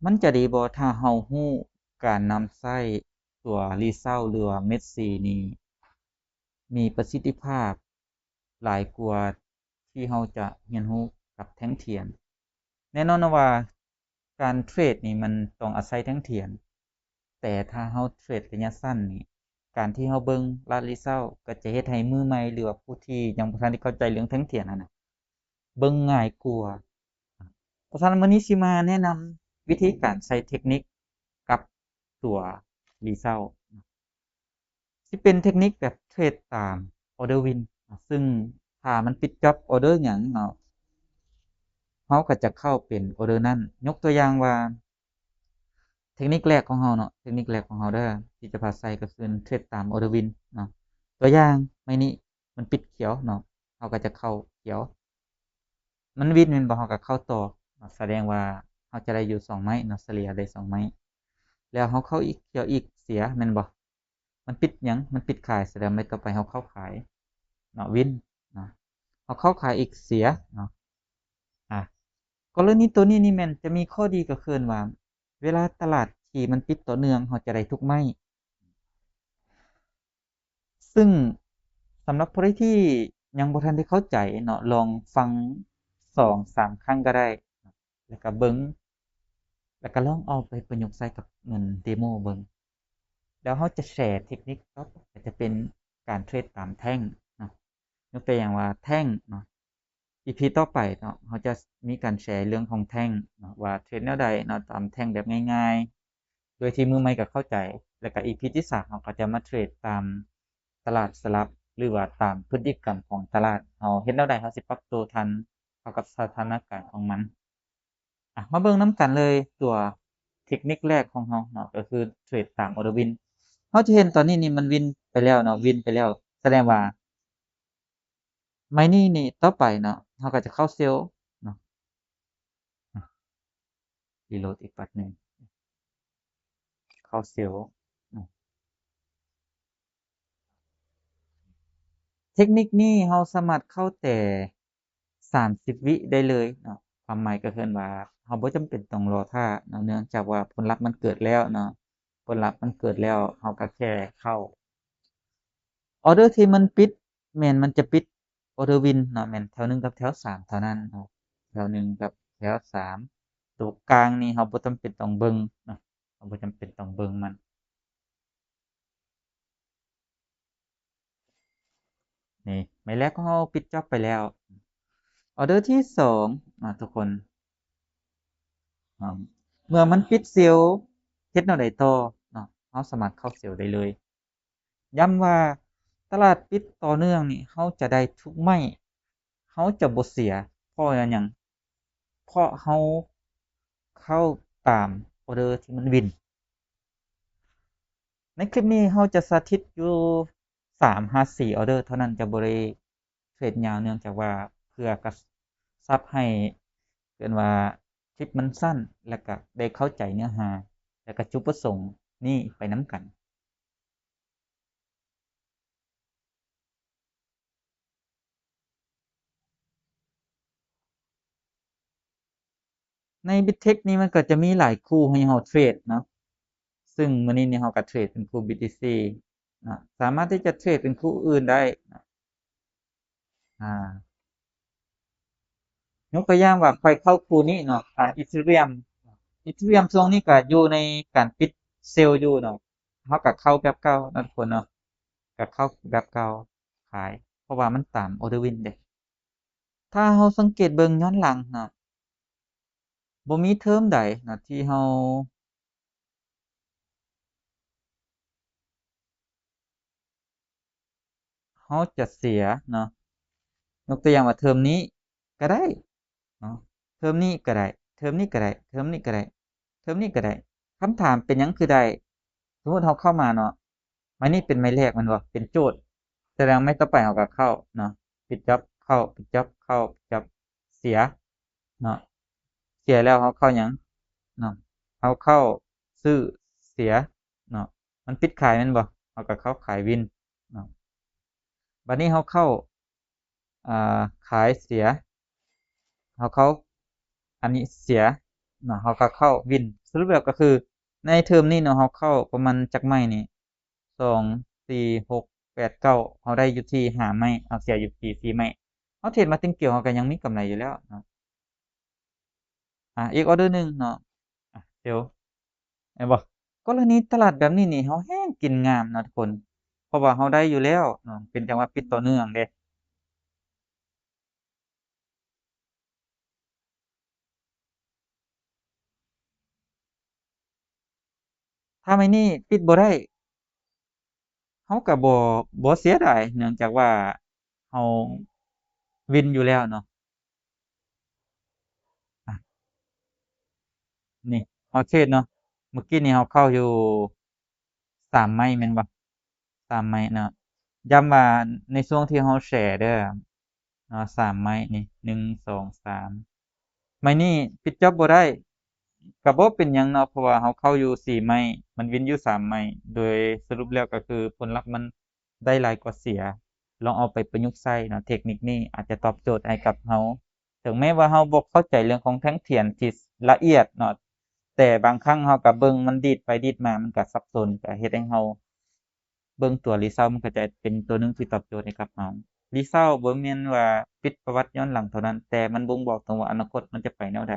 ມັນຈະດີບໍ່ຖ້າເຮົາຮູ້ການນຳໃຊ້ຕົວຣີເຊົາ ຫຼືວ່າເມັດຊີນີ້ ມີປະສິດທິພາບຫຼາຍກວ່າທີ່ເຮົາຈະຮຽນຮູ້ກັບແທ່ງທຽນ? ແນ່ນອນວ່າການເທຣດນີ້ມັນຕ້ອງອາໄສແທ່ງທຽນ, ແຕ່ຖ້າເຮົາເທຣດໄລຍະສັ້ນນີ້ ການທີ່ເຮົາເບິ່ງລາດຣີເຊົາກໍຈະເຮັດໃຫ້ມືໃໝ່ ຫຼືວ່າຜູ້ທີ່ຍັງບໍ່ທັນໄດ້ເຂົ້າໃຈເລື່ອງແທ່ງທຽນຫັ້ນນະ ເບິ່ງງ່າຍກວ່າ. ເພາະສະນັ້ນ ມື້ນີ້ຊິມາແນະນຳວິທີການໃຊ້ເທັກນິກກັບຕົວຣີເຊົາ. ຊິເປັນເທັກນິກແບບເທຣດຕາມອໍເດີວິນ ຊຶ່ງຖ້າມັນປິດຈັອບອໍເດີຫຍັງເນາະ ເຮົາກໍຈະເຂົ້າເປັນອໍເດີນັ້ນ. ຍົກຕົວຢ່າງວ່າ ເທັກນິກແລກຂອງເຮົາເນາະ ເທັກນິກແລກຂອງເຮົາເດີ ທີ່ຈະພາໃຊ້ກໍຄືເທຣດຕາມອໍເດີວິນເນາະ. ຕົວຢ່າງ ໄມ້ນີ້ມັນປິດຂຽວເນາະ ເຮົາກໍຈະເຂົ້າຂຽວ, ມັນວິນແມ່ນບໍ່ ເຮົາກໍເຂົ້າຕໍ່ເນາະ ສະແດງວ່າເຮົາຈະໄດ້ຢູ່ສອງໄມ້ເນາະ ສະເລ່ຍໄດ້ສອງໄມ້. ແລ້ວເຮົາເຂົ້າອີກຂຽວອີກ ເສຍແມ່ນບໍ່? ມັນປິດຫຍັງ? ມັນປິດຂາຍ ສະແດງໄມ້ຕໍ່ໄປເຮົາເຂົ້າຂາຍເນາະ ວິນເນາະ ເຮົາເຂົ້າຂາຍອີກ ເສຍເນາະ. ອາ ກໍລະນີໂຕນີ້ນີ້ແມ່ນຈະມີຂໍ້ດີກໍຄືວ່າ ເວລາຕະຫຼາດທີ່ມັນປິດຕໍ່ເນື່ອງ ເຮົາຈະໄດ້ທຸກໄມ້. ຊຶ່ງສຳລັບຜູ້ໃດທີ່ຍັງບໍ່ທັນໄດ້ເຂົ້າໃຈເນາະ ລອງຟັງສອງສາມຄັ້ງກໍໄດ້ ແລ້ວກໍເບິ່ງ ແລ້ວກໍລອງເອົາໄປປະຍຸກໃຊ້ກັບເງິນເດໂມເບິ່ງ. ແລ້ວເຮົາຈະແຊເທັກນິກຕໍ່ໄປ ກໍຈະເປັນການເທຣດຕາມແທ່ງເນາະ. ຍົກຕົວຢ່າງວ່າແທ່ງເນາະ ອີພີຕໍ່ໄປເນາະ ເຮົາຈະມີການແຊເລື່ອງຂອງແທ່ງເນາະ ວ່າເທຣດແນວໃດເນາະ ຕາມແທ່ງແບບງ່າຍໆ ໂດຍທີ່ມືໃໝ່ກໍເຂົ້າໃຈ. ແລ້ວກໍອີພີທີສາມ ເຮົາກໍຈະມາເທຣດຕາມຕະຫຼາດສະຫຼັບ ຫຼືວ່າຕາມພຶດຕິກຳຂອງຕະຫຼາດ ເຮົາເຮັດແນວໃດ ເຮົາຊິປັບຕົວທັນເຂົ້າກັບສະຖານະການຂອງມັນ. ອາ ມາເບິ່ງນຳກັນເລີຍ ຕົວເທັກນິກແລກຂອງເຮົາເນາະ ກໍຄືເທຣດຕາມອໍເດີວິນ. ເຮົາຈະເຫັນຕອນນີ້ນີ້ມັນວິນໄປແລ້ວເນາະ ວິນໄປແລ້ວ ສະແດງວ່າໄມ້ນີ້ນີ້ຕໍ່ໄປເນາະ ເຮົາກໍຈະເຂົ້າເຊວເນາະ ອາ ຣີໂຫຼດອີກປັດໜຶ່ງ ເຂົ້າເຊວເນາະ. ເທັກນິກນີ້ເຮົາສາມາດເຂົ້າແຕ່ ສາມສິບວິໄດ້ເລີຍເນາະ. ຄວາມໝາຍກໍຄືວ່າ ເຮົາບໍ່ຈຳເປັນຕ້ອງລໍຖ້າເນາະ ເນື່ອງຈາກວ່າຜົນລັບມັນເກີດແລ້ວເນາະ ຜົນລັບມັນເກີດແລ້ວ ເຮົາກໍແຄ່ເຂົ້າ. ອໍເດີທີ່ມັນປິດ ແມ່ນມັນຈະປິດອໍເດີວິນເນາະ ແມ່ນແຖວໜຶ່ງກັບແຖວສາມເທົ່ານັ້ນເນາະ ແຖວໜຶ່ງກັບແຖວສາມ. ຕົວກາງນີ້ເຮົາບໍ່ຈຳເປັນຕ້ອງເບິ່ງເນາະ ເຮົາບໍ່ຈຳເປັນຕ້ອງເບິ່ງມັນ. ນີ້ ໄມ້ແລກຂອງເຮົາປິດຈັອບໄປແລ້ວ. ອໍເດີທີສອງ ອາ ທຸກຄົນ ອາ ເມື່ອມັນປິດເຊວ ເຮັດແນວໃດຕໍ່ເນາະ? ເຮົາສາມາດເຂົ້າເຊວໄດ້ເລີຍ. ຢ້ຳວ່າຕະຫຼາດປິດຕໍ່ເນື່ອງນີ້ ເຮົາຈະໄດ້ທຸກໄມ້ ເຮົາຈະບໍ່ເສຍ. ເພາະຫຍັງ? ເພາະເຮົາເຂົ້າຕາມອໍເດີທີ່ມັນວິນ. ໃນຄລິບນີ້ເຮົາຈະສາທິດຢູ່ສາມຫາສີ່ອໍເດີເທົ່ານັ້ນ ຈະບໍ່ໄດ້ເທຣດຍາວ ເນື່ອງຈາກວ່າເພື່ອກະຊັບໃຫ້ ເອີ້ນວ່າຄລິບມັນສັ້ນ ແລ້ວກະໄດ້ເຂົ້າໃຈເນື້ອຫາ ແລ້ວກະຈຸດປະສົງນີ້ໄປນຳກັນ. ໃນບິດເທັກນີ້ມັນກໍຈະມີຫຼາຍຄູ່ໃຫ້ເຮົາເທຣດເນາະ ຊຶ່ງມື້ນີ້ນີ້ເຮົາກໍເທຣດເປັນຄູ່ບີທີຊີເນາະ ສາມາດທີ່ຈະເທຣດເປັນຄູ່ອື່ນໄດ້ເນາະ. ອາ ຍົກຕົວຢ່າງວ່າຂ້ອຍເຂົ້າຄູ່ນີ້ເນາະ ອາ ອີເທຣຽມ ອີເທຣຽມຊ່ວງນີ້ກໍຢູ່ໃນການປິດເຊວຢູ່ເນາະ ເຮົາກໍເຂົ້າແບບເກົ່າເນາະ ທຸກຄົນເນາະ ກໍເຂົ້າແບບເກົ່າ ຂາຍ ເພາະວ່າມັນຕາມອໍເດີວິນເດ້. ຖ້າເຮົາສັງເກດເບິ່ງຍ້ອນຫຼັງເນາະ ບໍ່ມີເທີມໃດເນາະທີ່ເຮົາ ເຮົາຈະເສຍເນາະ. ຍົກຕົວຢ່າງວ່າເທີມນີ້ກໍໄດ້ເນາະ ເທີມນີ້ກໍໄດ້ ເທີມນີ້ກໍໄດ້ ເທີມນີ້ກໍໄດ້ ເທີມນີ້ກໍໄດ້. ຄຳຖາມເປັນຫຍັງຄືໄດ້? ສົມມຸດເຮົາເຂົ້າມາເນາະ ໄມ້ນີ້ເປັນໄມ້ແລກແມ່ນບໍ່? ເປັນໂຈດ ສະແດງໄມ້ຕໍ່ໄປເຮົາກໍເຂົ້າເນາະ ປິດຈັອບ ເຂົ້າ ປິດຈັອບ ເຂົ້າ ປິດຈັອບ ເສຍເນາະ. ເສຍແລ້ວເຮົາເຂົ້າຫຍັງເນາະ? ເຮົາເຂົ້າຊື້ເສຍເນາະ ມັນປິດຂາຍແມ່ນບໍ່? ເຮົາກໍເຂົ້າຂາຍວິນເນາະ. ບັດນີ້ເຮົາເຂົ້າ ອ່າ ຂາຍເສຍ ເຮົາເຂົ້າ ອັນນີ້ເສຍ ເນາະ ເຮົາກໍເຂົ້າວິນ ສະຫຼຸບແລ້ວກໍຄືໃນເທີມນີ້ເນາະ ເຮົາເຂົ້າປະມານຈັກໄມ້ນີ້ ສອງ ສີ່ ຫົກ ແປດ ເກົ້າ ເຮົາໄດ້ຢູ່ທີ່ຫ້າໄມ້ ເຮົາເສຍຢູ່ທີ່ສີ່ໄມ້ ເຮົາເທຣດມາຕິງກຽວ ເຮົາກໍຍັງມີກຳໄລຢູ່ແລ້ວເນາະ. ອາ ອີກອໍເດີໜຶ່ງເນາະ ອາ ເຊວ ເຫັນບໍ່? ກໍລະນີຕະຫຼາດແບບນີ້ນີ້ ເຮົາແຮ່ງກິນງາມເນາະທຸກຄົນ ເພາະວ່າເຮົາໄດ້ຢູ່ແລ້ວເນາະ ເປັນຈັງຫວະປິດຕໍ່ເນື່ອງເດ້. ຖ້າໄມ້ນີ້ປິດບໍ່ໄດ້ ເຮົາກໍບໍ່ ບໍ່ເສຍດາຍ ເນື່ອງຈາກວ່າເຮົາວິນຢູ່ແລ້ວເນາະ. ອາ ນີ້ເຮົາເທຣດເນາະ ເມື່ອກີ້ນີ້ເຮົາເຂົ້າຢູ່ສາມໄມ້ແມ່ນບໍ່? ສາມໄມ້ເນາະ ຢ້ຳວ່າໃນຊ່ວງທີ່ເຮົາແຊເດີ ເນາະ ສາມໄມ້ນີ້ ໜຶ່ງ ສອງ ສາມ ໄມ້ນີ້ປິດຈອບບໍ່ໄດ້ ກໍບໍ່ເປັນຫຍັງເນາະ ເພາະວ່າເຮົາເຂົ້າຢູ່ສີ່ໄມ້ ມັນວິນຢູ່ສາມໄມ້ ໂດຍສະຫຼຸບແລ້ວກໍຄືຜົນລັບມັນໄດ້ຫຼາຍກວ່າເສຍ. ລອງເອົາໄປປະຍຸກໃຊ້ເນາະ ເທັກນິກນີ້ອາດຈະຕອບໂຈດໃຫ້ກັບເຮົາ ເຖິງແມ້ວ່າເຮົາບໍ່ເຂົ້າໃຈເລື່ອງຂອງແທ່ງທຽນທີ່ລະອຽດເນາະ ແຕ່ບາງຄັ້ງເຮົາກໍເບິ່ງມັນດີດໄປດີດມາ ມັນກໍສັບສົນ ກໍເຮັດໃຫ້ເຮົາ ເບິ່ງຕົວຣີເຊົາ ມັນກໍຈະເປັນຕົວໜຶ່ງທີ່ຕອບໂຈດໃຫ້ກັບເຮົາ. ຣີເຊົາບໍ່ແມ່ນວ່າປິດປະຫວັດຍ້ອນຫຼັງເທົ່ານັ້ນ ແຕ່ມັນບົ່ງບອກເຖິງວ່າອະນາຄົດມັນຈະໄປແນວໃດ.